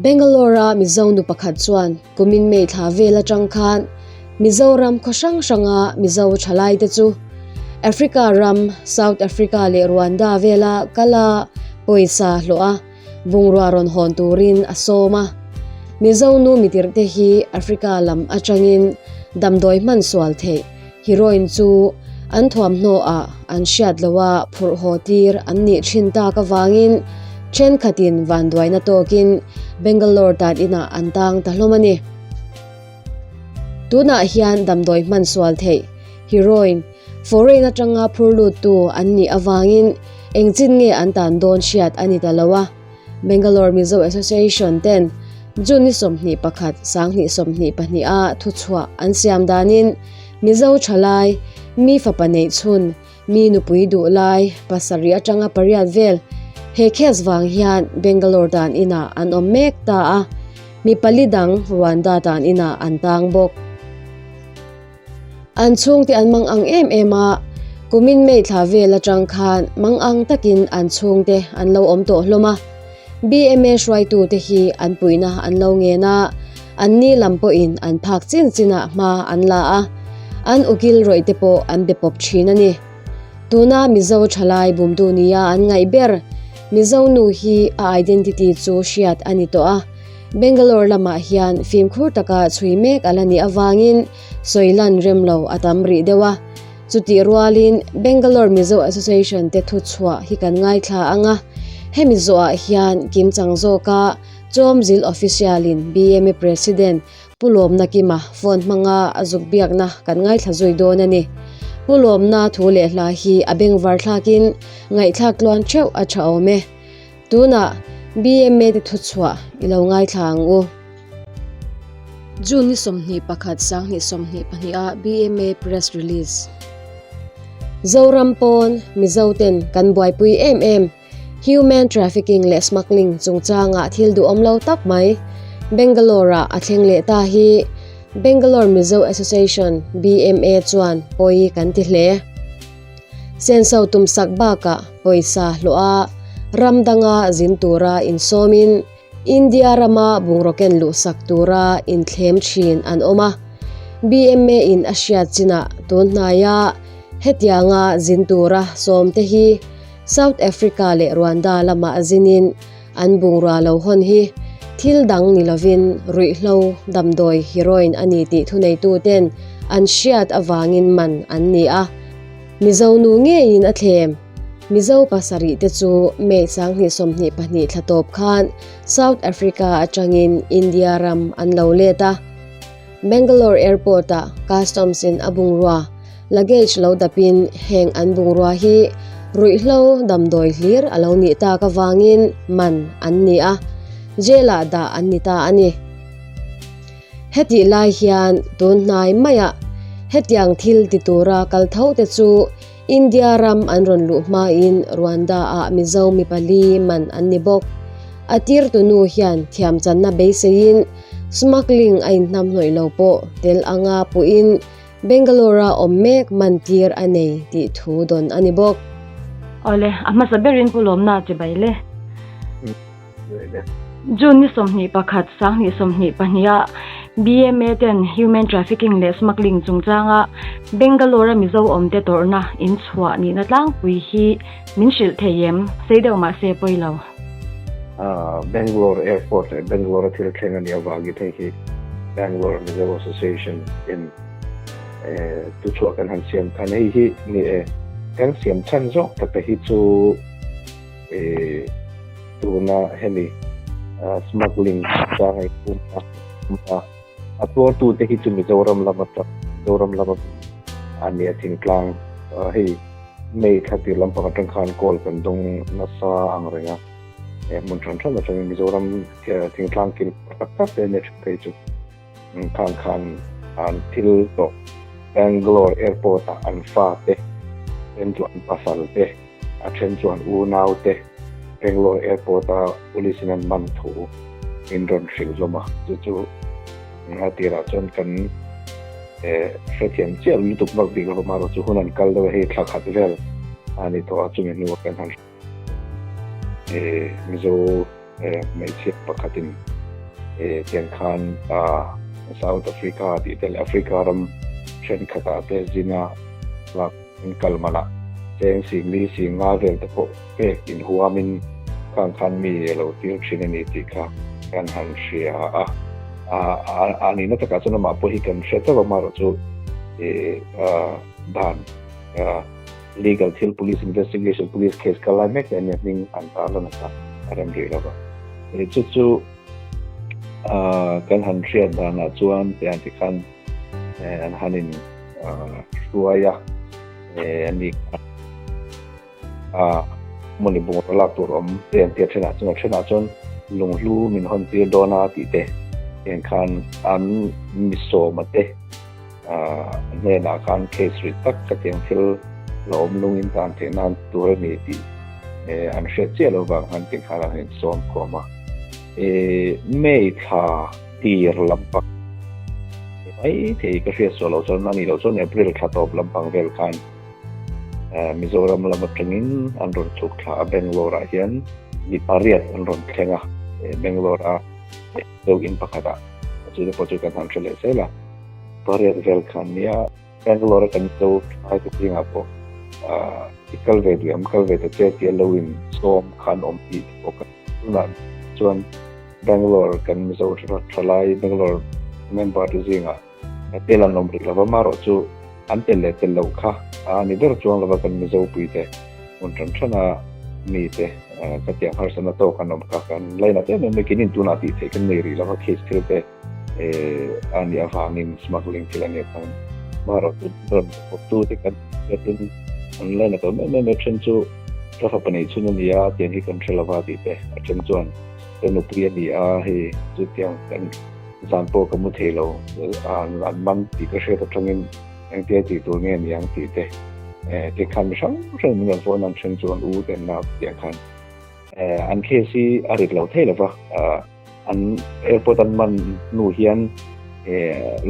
Bangalore-a Mizo nu pakhat chuan kumin May thla vel atang khan Mizoram khaw hrang hranga Mizo thalaite chu Africa ram, South Africa leh Rwanda vela kala pawisa hlawh a, bungrua rawn hawn turin a sawm a. Mizo nu mitirhte hi Africa lam atangin damdawi hman sual theih heroin chu an thuamhnaw ah an hriat loha phurh haw tir an nih thin tak avangin thenkhatin vanduaina tawkin Bangalore tan inah an tang ta hlawm a ni. Tunah hian damdawi hman sual theih heroin foreign atanga phur luttu an nih avangin engchin nge an tan dawn hriat a ni ta lo a. Bangalore Mizo Association ten June ni 21, 2022 a thuchhuah an siam danin Mizo thalai, mi fapa neih chhun, mi nupui duh lai pasarih atanga pariat vel he case vang hian Bangalore dan inah an awm mek ta a, mi pali dang Rwanda dan inah an tang bawk. An chhungte an mang ang em em a, kumin May thla vel atang khan mang ang takin an chhungte an lo awm tawh hlawm a. BMA hruaitute hi an puihna an lo ngen a, anni lam pawhin an phak chin chinah hma an la a, an ukil rawih te pawh an be pawp thin a ni. Tuna Mizo thalai bumtu nia an ngaih ber Mizo nu hi a identity chu hriat a ni tawh a, Bangalore lamah hian fimkhur taka chhui mek a la nih avangin sawi lan rem lo a tam rih deuh a. Chutih rualin Bangalore Mizo Association te thuchhuah hi kan ngaithla ang a, hemi zawhah hian kimchang zawka Chawmzil Official-in BMA President Pu Lawmna Kima phone hmanga a zuk biakna kan ngaithla zui dawn a ni. Pu Lawmna thu leh hla hi a bengvar thlakin ngaihthlak tluan theuh a tha awm e. Tunah BMA te thuchhuah i lo ngaithla ang u. June ni 21, 2022 a BMA Press Release. Zoram pawn Mizo ten kan buaipui em em Human Trafficking leh Smuggling chungchanga thil duhawm lo tak mai Bangalore ah a thleng leh ta hi Bangalore Mizo Association, BMA, chuan pawi kan ti hle. Senso tumsak bakah pawisa hlawh a, ram danga zin tura insawmin India rama bungraw ken luhsak tura inthlem thin an awm a. BMA in a hriat chinah tun hnaia hetianga zin tura sawmte hi South Africa leh Rwanda lamah zinin an bungrua lo hawn hi thil dang ni lovin ruihhlo damdawi heroin a ni tih thuneituten an hriat avangin man an ni a. Mizo nu ngeiin a thlem. Mizo pasarih te chu May 2022 thla tawp khan South Africa atangin India ram an lo let a. Bangalore Airport-ah Customs in a bungrua, luggage, lo dapin heng an bungrua hi ruihhlo damdawi hlir a lo nih tak avangin man an ni a, jail-ah dah an ni ta a ni. Hetih lai hian tun hnai maiah hetiang thil ti tura kal tho te chu India ram an rawn luh hmain Rwanda-ah Mizo mi pali man an ni bawk. A tirtu nu hian thiamchanna beiseiin smuggling a inhnamhnawih lo pawh tel anga puhin Bangalore-a awm mek man tir a nei tih thu dawn a ni bawk. Awle, a hmasa berin Pu Lawmna che bai le. June ni 21, 2022 ah BMA ten Human Trafficking leh Smuggling chungchanga Bangalore a Mizo awmte tawrhna in chhuah nihna tlangpui hi min hrilh thei em? Sei deuh mah se pawi lo. Bangalore Airport leh Bangalore a thil thleng a nih avangin hei hi Bangalore Mizo Association in thuchhuah kan han siam khan hei hi ni e kan siam chhan zawk taka hi chu tuna hemi smuggling chang ei pum a a a tuartu te hi chu Mizoram lama tang Mizoram lama a nia thingtlang hei May thla tir lampang atang khan call kan dawng nasa ang reng a he hmun hran hran atangin Mizoram thingtlang kil tak tak te ania then phei chu khan khan an thil tawh Bangalore airport ah an fa te then chu an pasal te A then chuan unau te Bangalore airport a police in an man thu min rawn hrilh hlawm a, chu chu a tirah chuan kan hrethiam chiah lutuk vak bik lo amaherawh chu hun an kal deuh a, hei thla khat vel a ni tawh a, chumi hnuah kan han Mizo hmeichhia pakhatin. Tiang khan South Africa tih te leh Africa ram thenkhatah te zinga lak an kal manah cheng singli singa vel te pawh pek inhuamin khang khan mi a lo tir thin a ni tih kha kan han hria a. A nihna takah chuan amah pawh hi kan hre chauh a, amaherawhchu dan legal thil police investigation police case kal lai mek te ania hming an tar lan a a rem rih lova chu chu kan han hriat danah chuan te an ti khan an han in hruai a ani a mawni bungraw lak tur awm te an tia thenah chuan a thenah chuan lunghlu min hawn tir dawn a tih te heng khan an misawma te hnenah khan case rit tak khatiang thil la awm lungin tan theih nan tur a ni tih an hriat chiah loh vang khan tih khan an insawm khawm a. May thla tir lampang mai thei ka hriat suah loh chuan a nih loh chuan April thla tawp lampang vel khan Mizoram lam atangin an rawn chhuk thla a Bangalore ah hian mi pariat an rawn thleng a Bangalore a deuh in pakhatah chu te pawh chu kan han hre leh zel a pariat vel khan nia Bangalore a kan zo thlai te zingah pawh i kal ve duh em kal ve ta che tia lo in sawm khan awm tih te pawh kan tunah chuan Bangalore kan Mizo thalai Bangalore member te zingah tel an awm rih lova marawh chu an tel leh tel loh kha a ni ber chuang lova kan Mizo pui te hmun tan tan a mi te ka tiang harsatna tawk an awm kha kan lainat em em a kinin tunah tih theih kan nei rih lova case thil te a nih avangin smuggling thil a nih avangin marawh chu rawn kawptu te kan hriatin an lainat awm em em a then chu ka fapa nei chhun a ni a tiang hi kan hre lova tih te a then chuan ka nupui a ni a hei chutiang kan Zan pawh ka mu thei lo, an man tih ka hriat atangin engtia tih tur nge ni ang tih te ti khan mi hrang hrang min rawn phone an then chu an u te an nau te tiang khan an case hi a rit lo thei lova, an airport an man hnu hian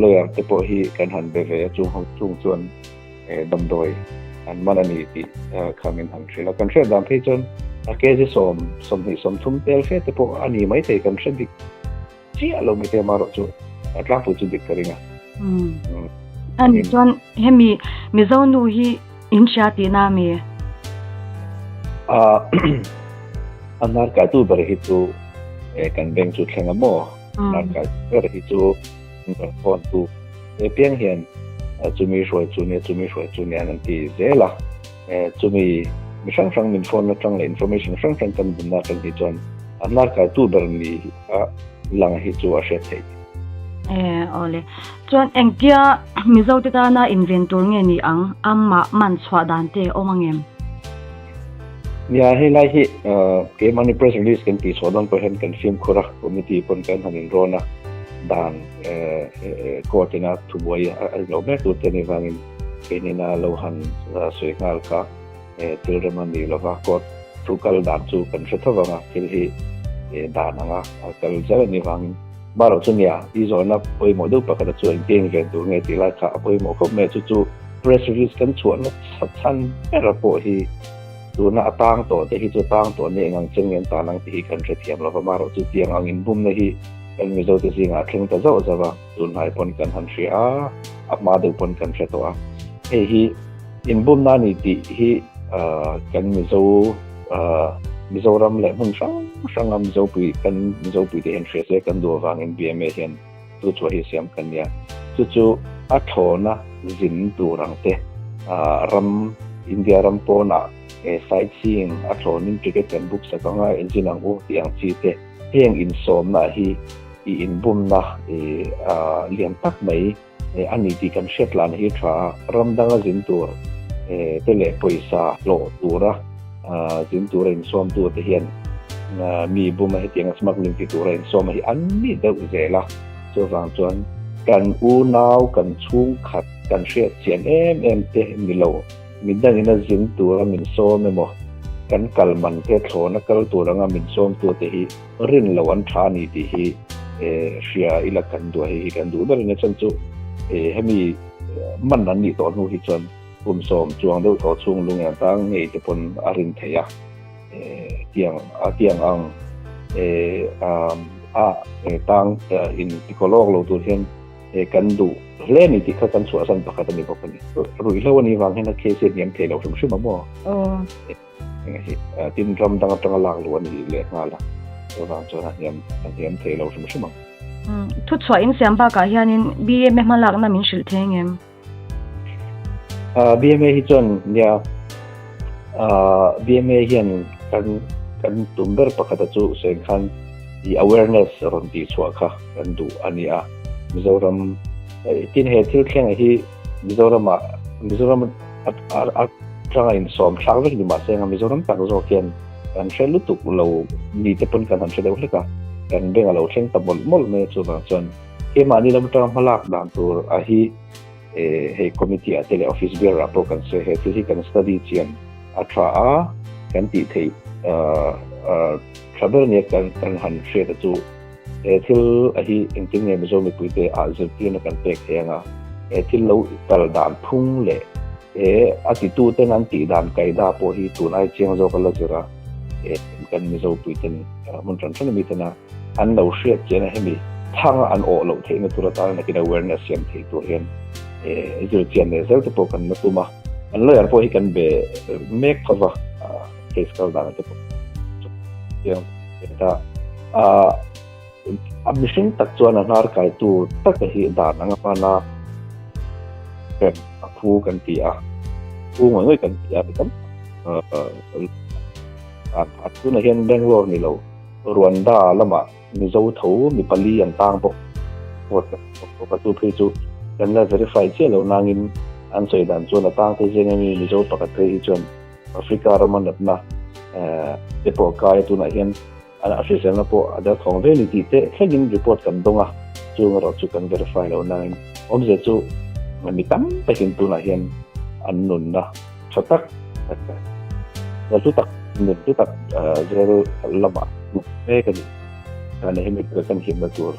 lawyer te pawh hi kan han be ve a chung ho chung chuan damdawi an man a ni tih kha min han hrilh a, kan hriat dan phei chuan a kg sawm 20 30 tel fe te pawh a ni maithei kan hre dik. Chiah lo mai te amaherawh chu a tlangpui chu dik ka ring a. Ani chuan hemi Mizo nu hi in hria tihna ami? A a hnar kaitu ber hi chu kan bank chu thleng a maw? Hnar kaitu ber hi chu rawn phone tu piang hian chumi hruai chu nia chumi hruai chu nia an ti zel a. Chumi mi hrang hrang min phone atang leh information hrang hrang kan bunna atang hi chuan a hnar kaitu ber ni a lang hi chu a hriat theih. E awle. Chuan engtia Mizo te tana inven tur nge ni ang amah man chhuah dan te awm angem? Nia hei lai hi keimahni press release kan tih chhuah dawn pawh hian kan fimkhur a, committee pawn kan han inrawn a, dan court ina thubuai a ri lo mek tur te ni vangin Keinina lo han sawi nghal kha thil rem a ni lova, court thu kal dan chu kan hre tho vang a, thil hi dan anga kal zel a nih vangin marawh chu nia i zawhna pawimawh deuh pakhat a chu engti eng ven tur nge tih lai kha a pawimawh khawp mai a, chu chu press release kan chhuahna chhan ber pawh hi tuna a tang tawh te hi chu tang tawh nia eng ang chen nge an tan ang tih hi kan hrethiam lova, marawh chu tiang ang inbumna hi kan Mizo te zingah a thleng ta zauh zauh a. Tunlai pawn kan han hria a, a hma deuh pawn kan hre tawh a. Hei hi inbumna a ni tih hi kan Mizo Mizoram leh hmun hrang hranga Mizopui kan Mizopui te hian hria se kan duh avangin BMA hian chu chhuah hi siam kan nia. Chu chu a thlawna zin tur ang te ram India ram pawnah sightseeing a thlawnin ticket kan book sak anga engine ang u tih ang chi te Heng insawmna hi i inbumna i lian tak mai a ni tih kan hriat lan hi tha a, ram danga zin tur te leh pawisa hlawh tura zin tura insawmtu te hian mi buma hetianga smuggling ti tura insawma hi an ni deuh zel a, chuvang chuan kan unau kan chhungkhat kan hriat chian em em te ni lo. Min dangin a zin tura min sawm emaw, kan kal man te thlawna kal tur anga min sawmtu te hi rin lo an tha a ni tih hi hria ila kan duh a, hei hi kan duh ber ania chuan chu hemi man an nih tawh hnu hi chuan kum sawm chuang deuh tawh chhung lung en tang ngei te pawn a rin theih a, tiang a tiang ang. a tang in tikaw lawk lo tur hian kan duh hle a ni tih kha kan chhuahsan pakhat a ni bawk a ni. Ruihhlo a nih vang hian a case hi a hniam thei lo hrim hrim a maw? Tin ram dang atanga lak luh a ni leh nghal a, chuvang chuan a hniam a hniam thei lo hrim hrim ang. Thuchhuah insiam bakah hianin BMA hmalakna min hrilh thei ngem? BMA hi chuan nia BMA hian kan kan tum ber pakhata chu sawi khan i awareness rawn tih chhuah kha kan duh a ni a. Mizoram tin he thil thleng hi Mizoramah Mizoram atanga insawm thlak vek ni mahse anga Mizoram tak zawk hian kan hre lutuk lo ni te pawn kan han hre deuh hlek a, kan beng a lo thleng ta mawlh mawlh mai a chuvang chuan keimahni lam atanga hmalak dan tur a hi hei committee ah te leh office bearer ah pawh kan sawi he thil hi kan study chian a tha a kan tih theih tha ber nia kan kan han hriat a chu. He thil a hi engtin nge Mizo mipuite ah zirtirna kan pek thei anga, he thil lo kal dan phung leh he a tituten an tih dan kaida pawh hi tun ai chiang zawk a la zir a, he kan Mizo puiten hmun hran hran ami tena an lo hriat chian a hemi thanga an awh loh theihna tur atana nakin awareness siam thei tur hian zir chian leh zel te pawh kan la tum a, an lawyer pawh hi kan be mek tho va. Case kal dan te pawh chiang ta a a mihring tak chuan a hnar kaitu taka hi dan anga hmana rem a phu kan ti a phu ngawih ngawih kan ti a mi tam a tunah hian Bangalore ni lo Rwanda lamah Mizo tho mi pali an tang bawk a chu phei chu kan la verify chiah loh nangin an sawi dan chuan a tang te zeng ami Mizo pakhat phei hi chuan Africa rama natna te pawh kai a tunah hian a hriselna pawh a derthawng ve ni tih te thlengin report kan dawng a chung erawh chu kan verify loh nangin awmzia chu mi tam takin tunah hian an nunna tha tak hlu tak nun hlu tak zel lamah hmuh mek a ni. Kan hemi kan himna tur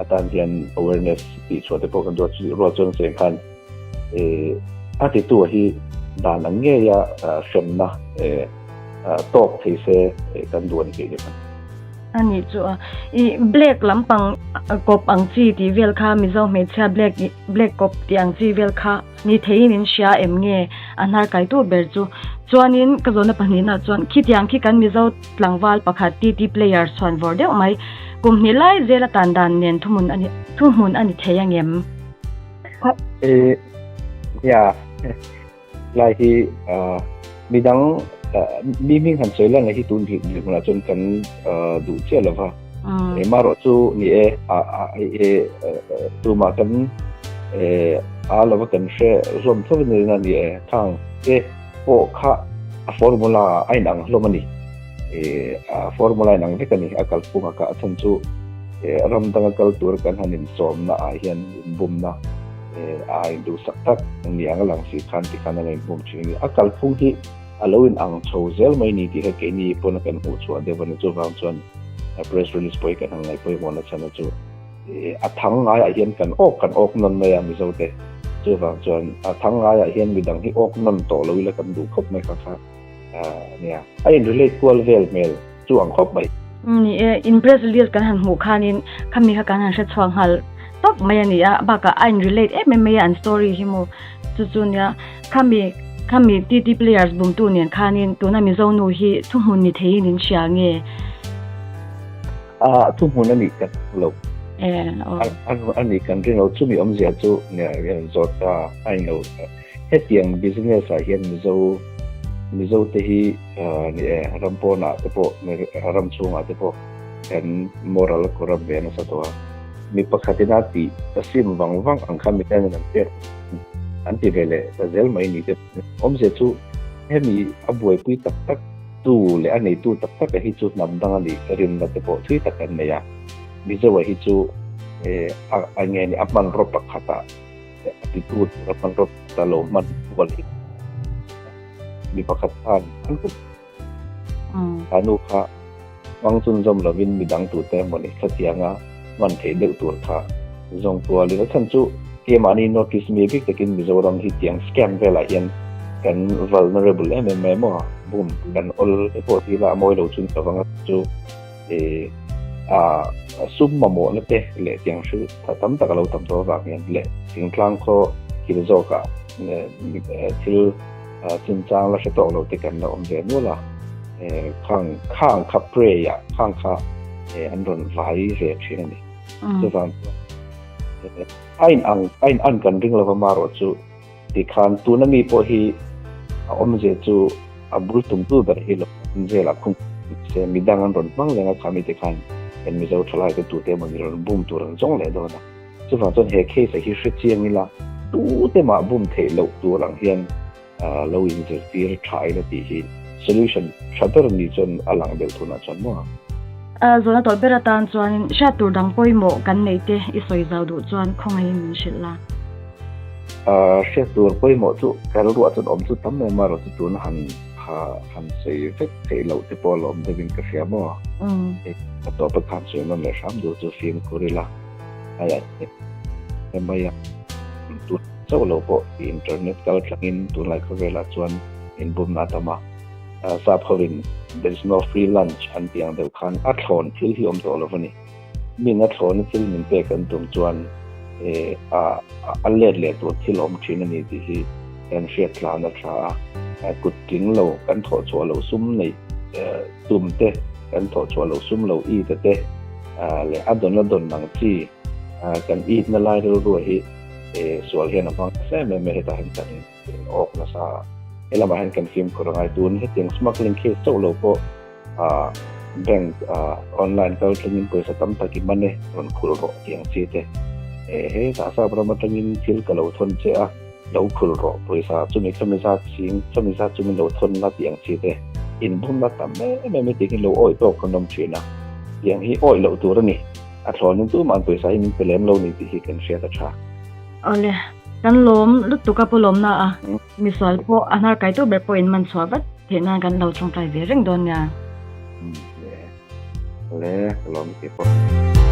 atan hian awareness tih chhuah te pawh kan ruat ruat chuan cheng khan a titu hi dan ang ngeia hremna tawk thei se kan duh a ni theih leh. A nih chu a. I black lampang kawp ang chi tih vel kha Mizo hmeichhia black black kawp tih ang chi vel kha ni theiin in hria em nge a hnar kaitu ber chu. Chuanin ka zawhna pahnihna chuan khitiang khi kan Mizo tlangval pakhat TT player chhuan vawr deuh mai kum hnih lai zel a tan dan nen thuhmun a ni thuhmun a ni thei angem? E nia Lai hi midang mi hming han sawi lan hi tun hmunah chuan kan duh chiah lo va. Emarawh chu ni e, tumah kan a lova kan hre hlawm tho ni na ni e, khang te pawh kha a formula a inang hlawm a ni. A formula a inang vek a ni, a kalphung a kah chhan chu ram danga kal tur kan han insawmna ah hian inbumna a induhsak tak ni ang a lang si khan ti khan a lo inhmum thin a ni. A kalphung hi a lo in ang chho zel mai ni tih kha keini pawn a kan hmuh chhuah deuh a ni. Chuvang chuan press release pawh hi kan han ngaih pawimawh na chhan a chu a thang ngaiah hian kan awk kan awk nawn mai a Mizote. Chuvang chuan a thang ngaiah hian midang hi awk nawn tawh lo ila kan duh khawp mai kha kha nia. A in relate kual vel hmel chu ang khawp mai. Ni e, in press release kan han hmuh khanin khami kha kan han hre chhuak nghal tawp mai a ni a, bakah a in relate em em mai a an story hi maw chu chu nia khami khami TT players bumtu nen khanin tuna Mizo nu hi thuhmun ni theiin in hria nge? A thuhmun a nih kan lo. A nih kan ring lo chumi awmzia chu zawt ta a in lo hetiang business ah hian Mizo Mizo te hi ni e ram pawnah te pawh ram chhungah te pawh kan moral a corrupt ve nasa tawh a mi pakhatin a tih a sim vang vang ang kha miten an pek an ti ve leh ta zel mai ni te awmzia chu hemi a buaipui tak tak tu leh a neitu tak tak a hi chu hnam dang a nih rinna te pawh thui tak an nei a Mizo a hi chu a nge ni a hmanraw pakhatah a titu tur a hmanraw ta lo hman kual hi mi pakhat khan an kut a nu kha hmang chhunzawm lovin midang tute emawni khatianga hman theih deuh tur kha zawng kualin a chhan chu keimahni notice mi bik takin Mizoram hi tiang scam velah hian kan vulnerable em em mai maw bum kan awl te pawh ti ila a mawi lo chun lovang a chu. Sum mamawhna te leh tiang hrilh tam tak a lo tam tawh avang hian leh thingtlang khaw thil zawkah thil chinchang la hre tawk lo te kan la awm ve nual a, khang khang kha prey ah khang kha an rawn vai ve thin a ni. Chuvang chuan a in ang a in an kan ring lova marawh chu Tikhan tuna mi pawh hi a awmzia chu a bul tumtu ber hi lo velah khung se midang an rawn hmang reng a, kha mite khan kan Mizo thalai te tute emaw ni rawn bum tur an zawng leh dawn a. Chuvang chuan he case ah hi hre chiang ila tute mah bum theih loh tur ang hian lo inzirtir tha ila tih hi solution tha ber ni chuan a lang deuh tunah chuan maw? Zawhna tawh ber atan chuanin hriat tur dang pawimawh kan neih te i sawi zau duh chuan khawngaihin min hrilh la. Hriat tur pawimawh chu ka rilruah chuan awm chu tam em a, chu tuna han han sawi vek theih loh te pawh a awm deuhin ka hria maw? Ka tawp a khan sawi nawn leh hram duh chu fimkhur ila haiah mai a, tun chauh lo pawh internet kal thlangin tunlai khawvelah chuan inbumna a tam a, sap hovin there is no free lunch an tih ang deuh khan a thlawn thil hi awm tawh lo a ni. Min a thlawhna thil min pek an tum chuan a let leh tur thil awm thin a ni tih hi kan hriat tlan a tha a. Kut tling lo kan thawh chhuah loh sum neih tum te, kan thawh chhuah loh sum lo it a te leh a dawn a dawn ang chi kan it na lai rilru hi sual hian a hmang nasa em em a, hetah hian kan awk nasa a. Helamah hian kan fimkhur a ngai. Tun hetiang smuggling case chauh lo pawh Bank online kal thlengin pawisa tam tak i man e, rawn khulh rawh tih ang chi te. He Sahsap ram atangin thil ka lo thawn che a, lo khulh rawh pawisa chumi khami zat ching, khami zat chumi lo thawn la tih ang chi te. Inbumna tam em em hi tih hi lo awih tawk kan awm thin a, tiang hi awih loh tur a ni. A thlawnin tumah an pawisa hi min pe lem lo ni tih hi kan hriat a tha. Awle, kan lawm lutuk a pu lawmna a. Misual pawh a hnar kaitu ber pawhin man chhuah vat theih nan kan lo tawngtai ve reng dawn nia. Le, ka lawm tih pawh.